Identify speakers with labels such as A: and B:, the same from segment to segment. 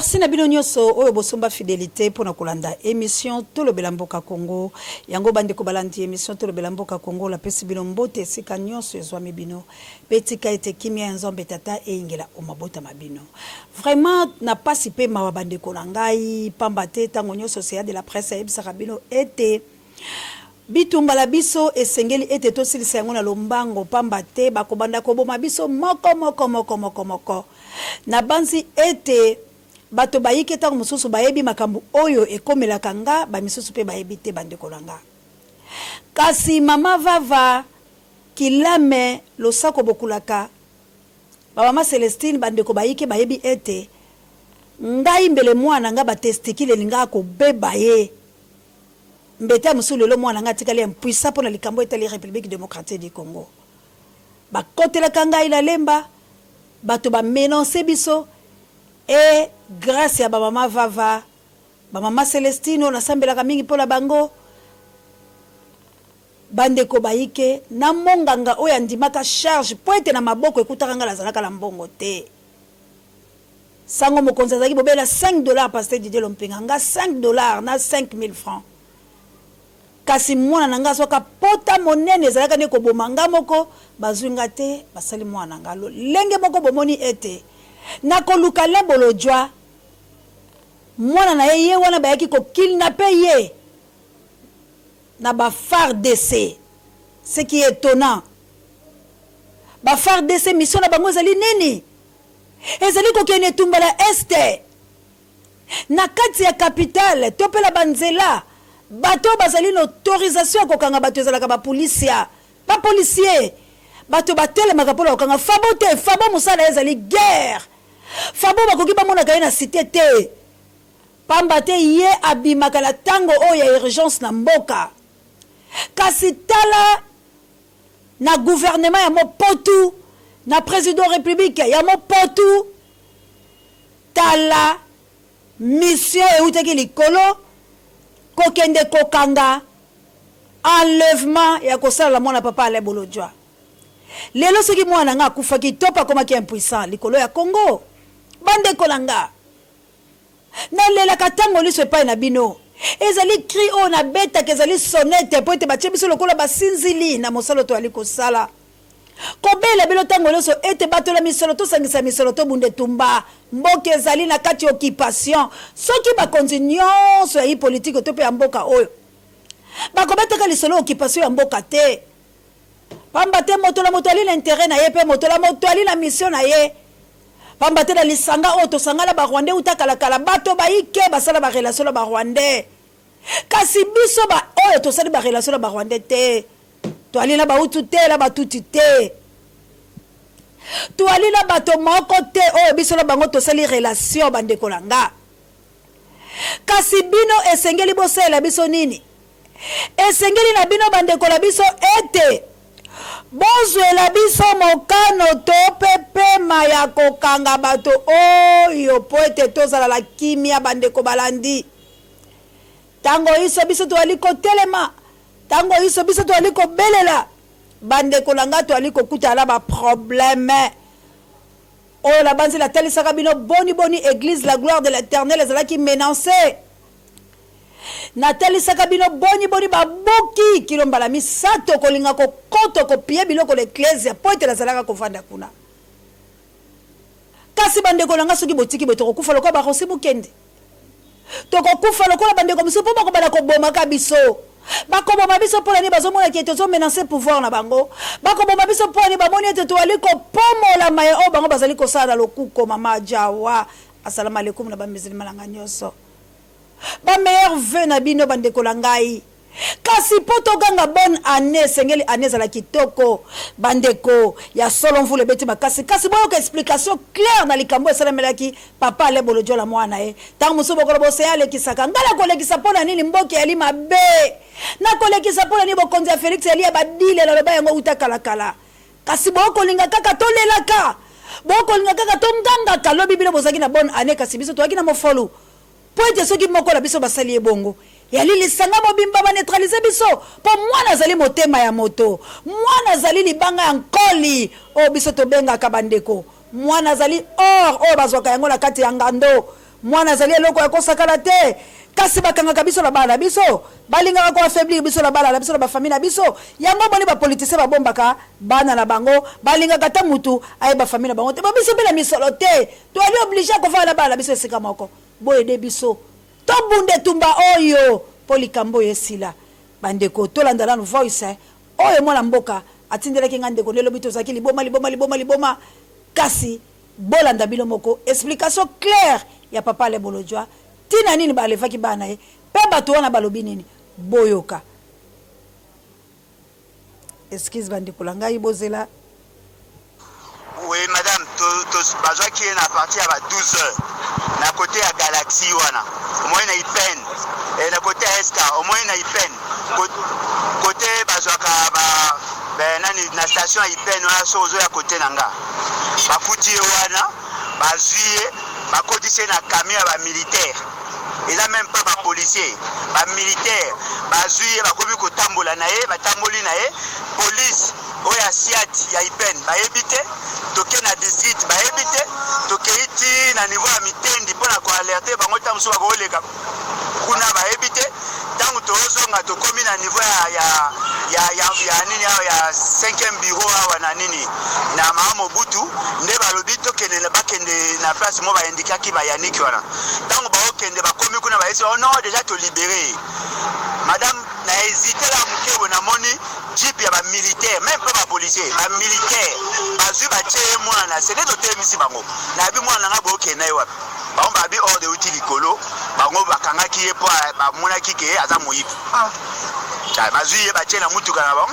A: Merci na bino nioso oyo bosomba fidelite pona kolanda emission tolobela mboka Congo. Yango bandeko balandi emission tolobela mboka Congo lapesi bino mbote esika nionso ezwami bino pe tika ete kimia ya Nzambe Tata eyingela o mabota ma bino. Vraiment na pasi pe mawa bandeko na ngai pamba te tango nionso CA de la presse ayebisaka bino ete Bitumba na biso esengeli ete tosilisa yango na lombango, pamba te bakobanda koboma biso moko moko, moko moko moko. Nabanzi ete bato bayike tango mosusu bayebi makambo oyo ekomelaka nga, ba misusu pe bayebi te, bandeko na nga. Kasi mama Vava Kilame losako bokulaka, ba mama Celestine, bandeko bayike bayebi ete ngai mbele mwana na nga ba testicules elingaka kobeba ye. Mbeta mosusu lelo mwana na ngai atikali impuissant mpo na likambo etali Republique democratique du Congo. Bakotelaka ngai na Lemba, bato ba menancer biso et grace ya ba mama Vava, ba mama Celestine oyo nasambelaka mingi mpo na bango, bandeko bayike na monganga oyo andimaka charge mpo ete na maboko ekutaka ngai nazalaka na mbongo te. Sango mokonzi azalaki bobele na 5 dollars, Pasteur Didier Lompinga nga 5 dollars na 5000 francs, kasi mwana na nga azwaka pota monene ezalaka nde koboma nga moko. Bazwi nga te, basali mwana na nga lolenge moko. Bomoni ete na koluka Alain Bolodjwa, mwana na ye ye wana bayaki kokidnapper ye na ba FARDC. Ce qui est étonnant, ba FARDC mission na bango ezali nini? Ezali kokende etumba na Est, na kati ya capitale to mpe na ba nzela. Bato oyo bazali na autorisation ya kokanga bato ezalaka ba pulisia, ba policiers. Bato batelemaka mpo na kokanga Fabo te. Fabo mosala na ye ezali guerre. Fabo bakoki bamonaka ye na cite te, pamba te ye abimaka na tango oyo ya urgence na mboka. Kasi tala na gouvernement ya mopotu, na president republique ya mopotu, tala mission eutaki likolo kokende kokanga enlèvement ya kosalela mwana papa Alain Bolodjwa. Lelo soki mwana na nga akufaki to pe akomaki impuissant likolo ya Congo, bandeko na nga, nalelaka tango liso epai na bino. Ezali cri oyo nabetaka, ezali sonnette mpo ete batie biso lokola basinzili na mosala oyo toyali kosala. Kobelela bino tango nyonso ete batola misolo, tosangisa misolo, tobunda etumba. Mboka ezali na kati ya occupation. Soki bakonzi nyonso ya ipolitiki to mpe ya mboka oyo bakobetaka lisolo ya occupation ya mboka te, pamba te moto na moto ali na interet na ye mpe moto na moto ali na mission na ye. Pamba te na lisanga oyo tosangana ba rwandais uta kala kala, bato bayike basala ba relation na ba rwandais, kasi biso ba oyo tosali ba relation na ba rwandais te. Toali na ba hutu te, na ba tutsi te, toali na bato moko te oyo biso na bango tosali relation, bandeko na nga. Kasi bino esengeli bosalela biso nini? Esengeli na bino bandeko na biso ete bozwela biso mokano to mpe pema ya kokanga bato oyo mpo ete tozala na kimia. Bandeko balandi, tango iso biso toali kotelema, tango iso biso toali kobelela, bandeko na ngai, toali kokutana na ba problème oyo nabanzi natalisaka bino boni boni eglise La Gloire de l'Eternel ezalaki menance. Natalisaka bino boni boni babuki kilo mbala misato kolinga kokoto kopie biloko na eklezia mpo ete nazalaka kovanda kuna. Kasi bandeko na ngai, soki botiki boye, tokokufa lokola ba Rossy Mukendi, tokokufa lokola bandeko mosusu, mpo bakobanda kobomaka biso. Bakoboma biso mpo na nini? Bazomona ke tozo menacer pouvoir na bango. Bakoboma biso mpo na nini? Bamoni ete toali kopomola maye oyo bango bazali kosala na lokuko. Mama Jawa, asalamu alaikum na ba musulman na ngai nyonso. Ba meilleurs vœux na bino bandeko na ngai. Kasi mpo toganga bonne annee, esengeli annee ezala kitoko. Bandeko, ya solo mvula ebeti makasi, kasi boyoka explication claire na likambo oyo esalemelaki papa Alain Bolodjola mwana na ye. Tango mosusu bokoloba Ocean alekisaka. Ngai nakolekisa mpo na nini? Mboka eyali mabe. Nakolekisa mpo na nini? Bokonzi ya Felix eyali ya ba deal, naloba yango wuta kala kala. Kasi bokolinga kaka tolelaka, bokolinga kaka tongangaka. Lobi bino bozalaki na bonne annee, kasi biso tozalaki na mofolu. Mpo ete soki moko na biso basali ye bongo, eyali lisanga mobimba ba neutraliser biso, mpo mwana azali motema ya moto, mwana azali libanga ya nkoli oyo biso tobengaka bandeko, mwana azali or oyo bazwaka yango na kati ya ngando. Mwana azali eloko ya kosakana te. Kasi bakangaka biso na bana na biso. Balingaka ko affaiblir biso na bana na biso na ba famille na biso. Yango omoni ba politiciens babombaka bana na bango. Balingaka ata mutu ayeba famille na bango te. Bon biso pe na misolo te. Toali oblige ya kovanda na bana na biso esika moko. Bo aider biso tobunda etumba oyo po likambo oyo esila. Ba ndeko tolanda nanu voice oyo mwana mboka atindelaki nga ndeko nde lobi tozalaki liboma liboma liboma liboma kasi bolanda bino moko explication claire ya papa Alain Bolodjwa tina nini ba enlevaki bana na ye pe batu wana balobi nini boyoka. Excuse ba ndeko na ngai bozela.
B: Oui madame bazwaki ye na partir ya ba 12 heures na cote ya galaxie wana omoni na ipen eh, na cote ya sk omoni na ipen cote bazwaka ba, ba nani na station ya ipen wana so ozoya cote na nga bakuti ye wana bazwi ye bakotisi ye na camion ya bamilitaire eza meme pas ba policier ba militaire bazwi ye bakomi kotambola na ye batamboli na ye police oyo ya siat ya ipen bayebi te toke na district bayebi te tokei ti na niveau ya mitendi mpo na koalerte bango ntango mosusu bakoleka kuna bayebi te ntango tozonga tokomi na niveau ya, ya, ya, ya, ya nini awa ya 5e bureau awa na nini na mama Mobutu nde balobi tokende bakende na place moko baindikaki bayaniki wana ntango baokende bakomi kuna bayesi oh non déjà tolibere ye madame na hésite la moke boye namoni jeep ya bamilitaire même mpe bapolicier bamilitaire bazwi batie ye mwana na se nde totelemisi bango nayebi mwana na ngai bookende na ye wapi bango babi ordre euti likolo bango bakangaki ye mpo bamonaki ke aza moyibi ah. Bazwi ye batie na motuka na bango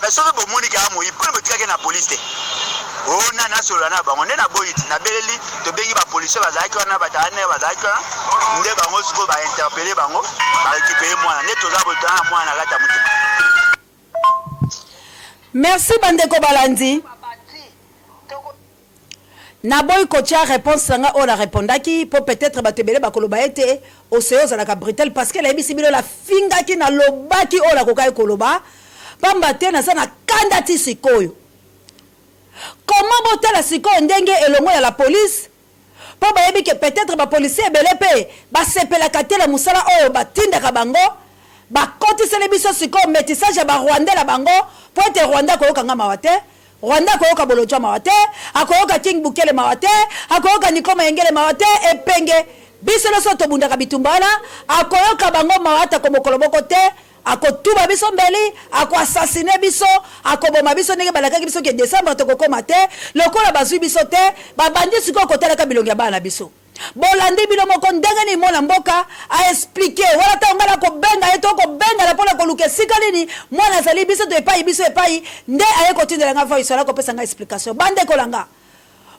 B: mais soki bomoni ke aza moyibi mpona botikaki na polise te ona nasolola na bango nde naboyi ti nabeleli tobengi bapolisier bazalaki wana batane bazalaki wana nde bango sikoyo bainterpele bango barekipere mwana nde toza boye toza na mwana na kati ya motuka.
A: Merci bandeko balandi. Naboyi kotia reponse na nga oyo na repondaki po peut etre batu ebele bakoloba ete Ocean ozalaka brutal parce que nayebisi bino nafingaki nalobaki oyo nakokaki koloba pamba te naza na kanda ti sikoyo. Comment botala sikoyo ndenge elongo ya la police po bayebi ke peut etre ba policiers ebele pe basepelaka te na musala oyo batindaka bango bakotiseli biso sikoyo metissage ya ba rwandais na bango po ete rwandais akoyoka nga mawa te Rwandais akoyoka Bolodjwa mawa te, akoyoka King Bukele mawa te, akoyoka Nico Mayengele mawa te, Epenge, biso nioso tobundaka bitumba wana, akoyoka bango mawa atako mokolo moko te, akotuba biso mbeli, ako assassiner biso, akoboma biso ndenge balakaki biso ke decembre tokokoma te, lokola bazui biso te, babandi sikoyo kotalaka bilongi ya bana na biso. Bolandi bino moko ndenge nini mwana mboka a expliquer wana tango ngai nakobenga ye to kobengana mpo na koluka esika nini mwana azali biso to epayi biso epayi nde aye kotindela ngai voice wana kopesa ngai explication. Bandeko na nga,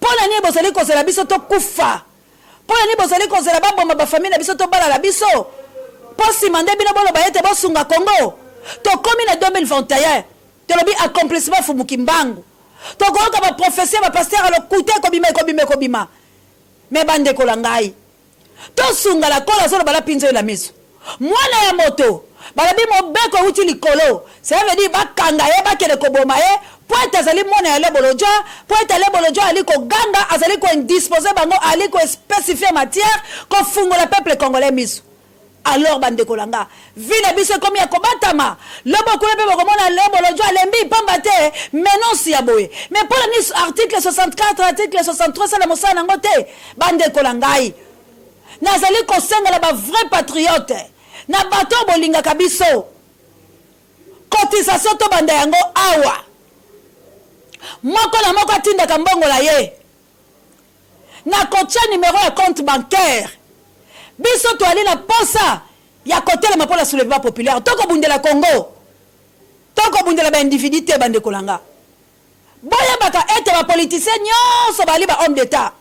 A: mpo na nini bozali kozela biso tokufa? Mpo na nini bozali kozela baboma ba famille na biso to bana na biso mpo sima nde bino boloba ete bosunga Congo? Tokomi na 2021 tolobi accomplissement Mfumu Kimbangu. Tokoyoka ba prophetie ya ba pasteur ya lokuta ekobima ekobima ekobima. Mais ba ndeko na ngai tosunga la kola azoloba na pinzoli na miso mwana ya moto balobi mobeko ewuti likolo cela veut dire bakanga ye bakende koboma ye po ete azali mwana ya Lebolodjwa po ete Lebolodjwa ali koganga azali ko indisposer bango ali ko specifier matière kofungola peuple congolais miso. Alors ba ndeko na nga, vie na biso ekomi ya kobatama. Lobo kuna pe bokomona Leo Bolodjwa alembi pamba te menonce ya boye. Mais pona nini article 64, article 63 esala mosala na yango te? Ba ndeko na ngai, nazali kosenga na ba vrais patriotes, na bato oyo bolingaka biso, cotisation tobanda yango awa. Moko na moko atindaka mbongo na ye. Nakotia numero ya compte bancaire. Biso toali na posa ya kotelema pona soulevement populaire. Toko bundela Congo. Toko bundela ba individus te bandeko na nga. Boyebaka ete ba politiciens nionso baali ba hommes d'etat.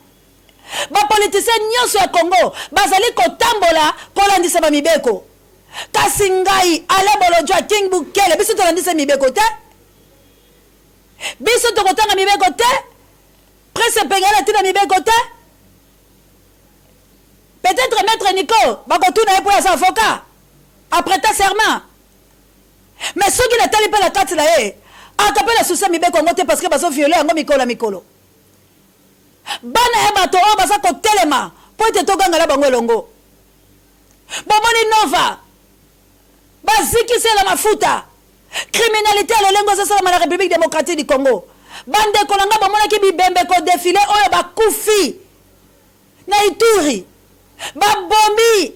A: Ba politiciens nionso ya Congo bazali kotambola kolandisa ba mibeko. Kasi ngai, Alain Bolodjwa, King Bukele, biso tolandisa mibeko te. Biso tokotanga mibeko te. Prince Epenge na tina mibeko te. Peut-etre maitre Nico bakotuna ye po ye aza avocat. A preta serment. Mais soki natali pe na kati na ye aka pe na souci ya mibeko yango te parce que bazo violer yango mikolo na mikolo. Bana ya bato oyo baza kotelema Mpo ete toganga na bango elongo. Bomoni Nova, bazikisi ye na mafuta. Criminalite ya lolenge ezosalama na Republique democratique du Congo. Bandeko na ngai, bomonaki bibembe ko defiler oyo bakufi na Ituri. Babomi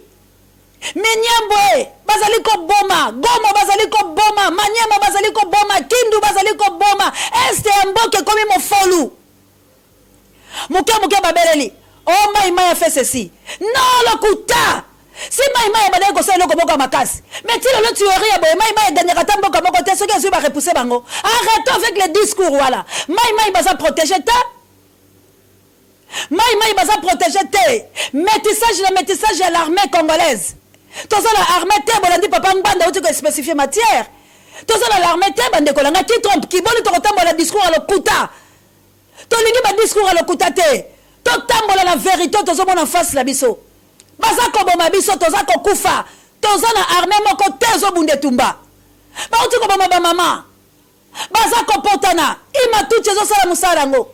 A: Minembwe, bazali koboma Goma, bazali koboma Maniema, bazali koboma Kindu, bazali koboma Est ya mboka ekomi mofolu. Moke moke babeleli oh Mayi Mayi a fait ceci. Non, lokuta! Si Mayi Mayi abandaki kosala eloko moko ya makasi, mais ti lelo tuerie ya boye Mayi Mayi egagnaka ata mboka moko te soki ezui ba repousser bango. Arretons avec les discours wana. Mayi Mayi baza proteger te. Mayi Mayi baza proteger te. Metissage na metissage ya l'armee congolaise. Toza na armee te, bolandi papa Ngbanda auti ko specifier matière. Toza na l'armee te bandeko na nga, qui trompe qui? Boni tokotambola na discours ya lokuta. Tolingi ba discours ya lokuta te. Totambola na verite oyo tozomona en face na biso. Baza koboma biso, toza kokufa. Toza na armee moko te ezobunda etumba. Bauti koboma ba mama. Baza kopotana. Ima Tutsi ezosala mosala yango.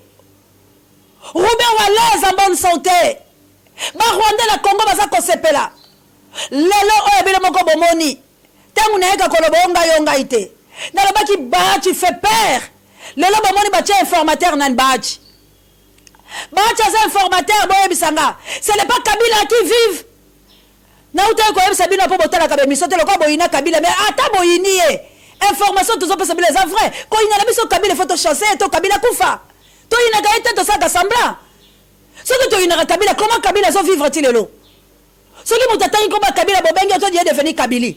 A: Ruben Walez en bonne sante. Ba Rwandais na Congo baza kosepela. Lelo oyo bino moko bomoni. Tango nayaka koloba o ngai o ngai te. Nalobaki Bahati fait peur. Lelo bomoni batie informateur nani Bahati. Bahati aza informateur boyebisa nga. Ce n'est pas Kabila qui vive. Nautaki koyebisa bino po botalaka ba emission te lokola boyina Kabila mais ata boyini ye information tozopesa bino eza vrai. Koyina na biso Kabila il faut to chasser ye to Kabila kufa. Toyinaka ye te tosalaka semblant. Soki toyinaka Kabila comment Kabila azo vivre ti lelo? Soki moto atangi kombo ya Kabila bobengi ye to ye devenu Kabili.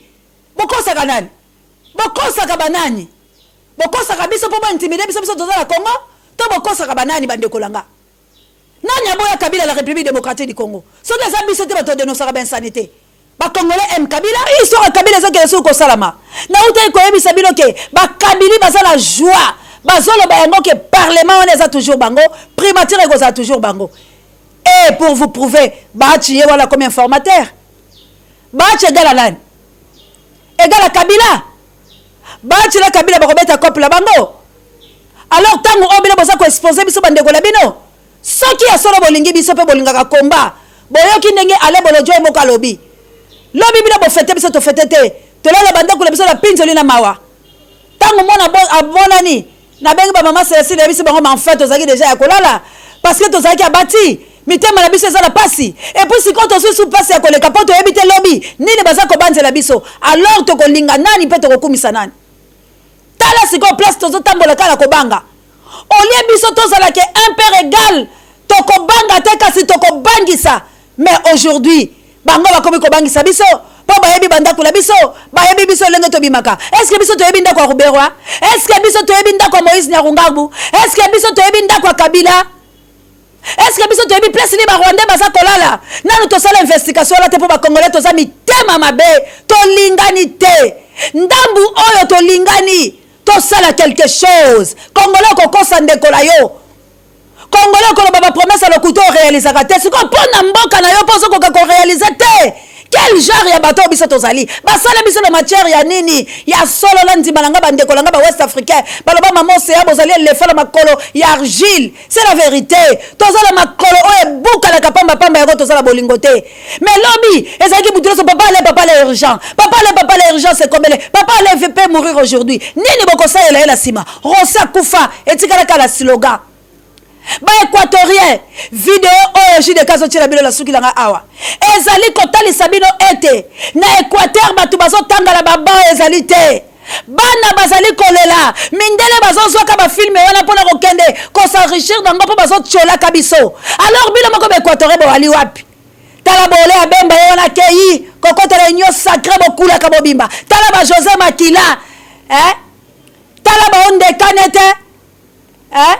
A: Bokosaka nani? Bokosaka ba nani? Bokosaka biso po bo intimider biso biso toza na Congo to bokosaka ba nani ba ndeko na nga? Nani aboya Kabila na Republique democratique du Congo? Soki eza biso te bato denosaka ba insanite. Ba Congolais aiment Kabila. Histoire ya Kabila ezokende soki kosalama. Nautaki koyebisa bino ke ba Kabili baza na joie. Bazoloba yango ke parlement wana eza toujours bango, primature ekozala toujours bango. Et pour vous prouver, Bahati ye wana comme informateur. Bahati egala nani? Egala Kabila. Bahati na Kabila bakobeta cope na bango. Alors tango oyo bino boza ko exposer biso bandeko na bino, soki ya solo bolingi biso pe bolingaka combat, boyoki ndenge Alain Bolodjwa ye moko alobi. Lobi bino bo fete biso to fete te. Tolala ba ndako na biso na pinzoli na mawa. Tango mwana amonani, nabengi ba mama Celestine nayebisi bango mais enfin tozalaki dejà ya kolala parce que tozalaki abati, mitema na biso eza na pasi et puis sikoyo tozui lisusu pasi ya koleka po toyebi te lobi nini baza kobanzela biso alors tokolinga nani pe tokokumisa nani? Tala sikoyo place tozo tambola kaka na kobanga au lieu biso tozala ke un père egal tokobanga te kasi tokobangisa mais aujourd'hui bango bakomi kobangisa biso po bayebi ba ndaku na biso bayebi biso lolenge tobimaka est ce que biso toyebi ndaku ya ruberwa est ce que biso toyebi ndaku ya moïse nyarungarbu est ce que biso toyebi ndaku ya kabila est ce que biso toyebi place nini ba rwandais baza kolala nanu tosala investigation wana te po ba congolais toza mitema mabe tolingani te ndambu oyo tolingani tosala quelque chose congolais okokosa ndeko na yo Congolais okoloba ba promesse ya lokuta o realisaka te sikoyo mpo na mboka na yo mpo ozokoka ko realiser te quel genre ya bato oyo biso tozali basala biso na matière ya nini ya solo na ndima na nga bandeko na nga ba ouest africain baloba mama océan bozali elefa na makolo ya argile c'est la vérité toza na makolo oyo ebukanaka pamba pamba yango toza na bolingo te mais lobi ezalaki butu nyonso papa ale papa ale urgent papa ale papa ale urgence ekomele papa ale peut mourir aujourd'hui nini bokosalela ye na nsima Rossy akufa etikala kaka na slogan. Ba equatoriens, video oyo JDK azotiela bino na suki na ngai awa ezali kotalisa bino ete na Equateur bato bazotanga na ba bancs ezali te. Bana bazali kolela, mindele bazozwaka ba films wana mpo na kokende ko s'enrichir na yango mpo bazotiolaka biso. Alors bino moko ba equatoriens boali wapi? Tala bole ya Bemba ye wana akeyi kokota na union sacree bokulaka bobimba. Tala ba Jose Makila eh? Tala ba ondekane te eh?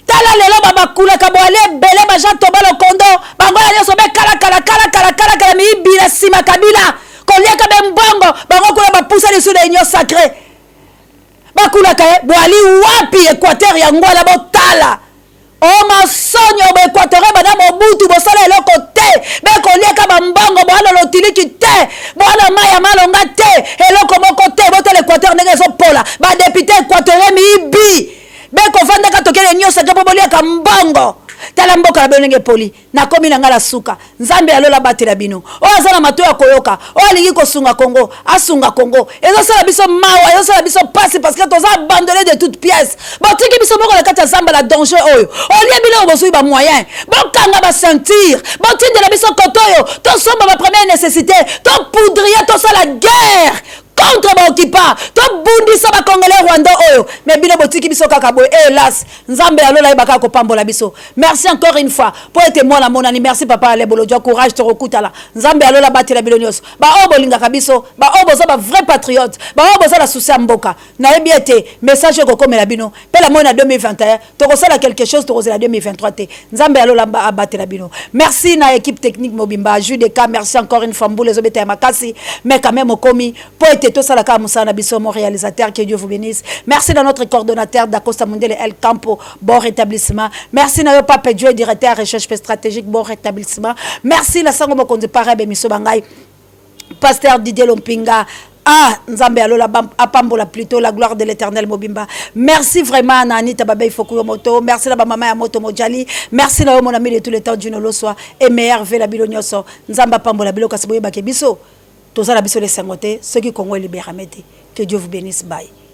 A: Tala lelo ba bakulaka boali ebele ba Jean Toba Lokondo bango ya nyonso be kala kala kala kala kala kala miyibi na nsima Kabila koliaka be mbongo bango kuna bapusa lisu na union sacree bakulaka ye boali wapi Equateur ya ngwala botala O masonyo ba equatorien banda mobutu bosala eloko te be koliaka ba mbongo boa na lotiliki te boa na mayi ya malonga te eloko moko te botala equateur ndenge ezopola ba depute equatorien miyibi be kovandaka tokele nyoso te mpo boliaka mbongo. Tala mboka na bino ndenge epoli. Nakomi na ngai na suka. Nzambe ya lola abatela bino. Oyo aza na matoyi ya koyoka, oyo alingi kosunga Congo, asunga Congo. Ezosala biso mawa, ezosala biso pasi parce que toza abandonne de toute pièce. Botiki biso moko na kati ya zamba na danger oyo. Olie bino bozui ba moyen, bokanga ba ceinture, botindela biso koto oyo, tosomba ba première nécessité, to poudrier, tosala guerre contre ba occupants, tobundisa ba congolais rwandais oyo. Mais bino botiki biso kaka boye, hélas. Nzambe ya lola ayeba kaka kopambola biso. Merci encore une fois po ete mwana amonani. Merci papa Alain Bolodjwa, courage tokokutana. Nzambe ya lola abatela bino nionso. Ba oyo bolingaka biso, ba oyo boza ba vrai patriote, ba oyo boza na souci ya mboka. Nayebi ete message oyo ekokomela bino pe la moi na 2021 tokosala quelque chose, tokozela 2023 te. Nzambe ya lola abatela bino. Merci na equipe technique mobimba, JDK, merci encore une fois mbula ezobeta ya makasi mais quand même okomi Po ete tosala kaka mosala na biso, mon realisateur, que Dieu vous benisse. Merci na notre coordonnateur Dacosta Mundele El Campo, bon rétablissement. Merci na yo Pape Dieu, directeur recherche pe stratégique, bon rétablissement. Merci na Sango Mokonzi Parrain Bemiso Bangai, Pasteur Didier Lompinga. Ah, Nzambe ya lola apambola plutôt la gloire de l'Éternel mobimba. Merci vraiment na Anita Babey Fokuyo Moto. Merci na ba mama ya moto Mojali. Merci na yo mon ami de tous les temps Dino Loswa et meilleur vœu la bilo nyoso. Nzambe apambola bilo kasi boyebake biso. Toza na biso na esengo te soki Congo e liberame te. Que Dieu vous benisse bye.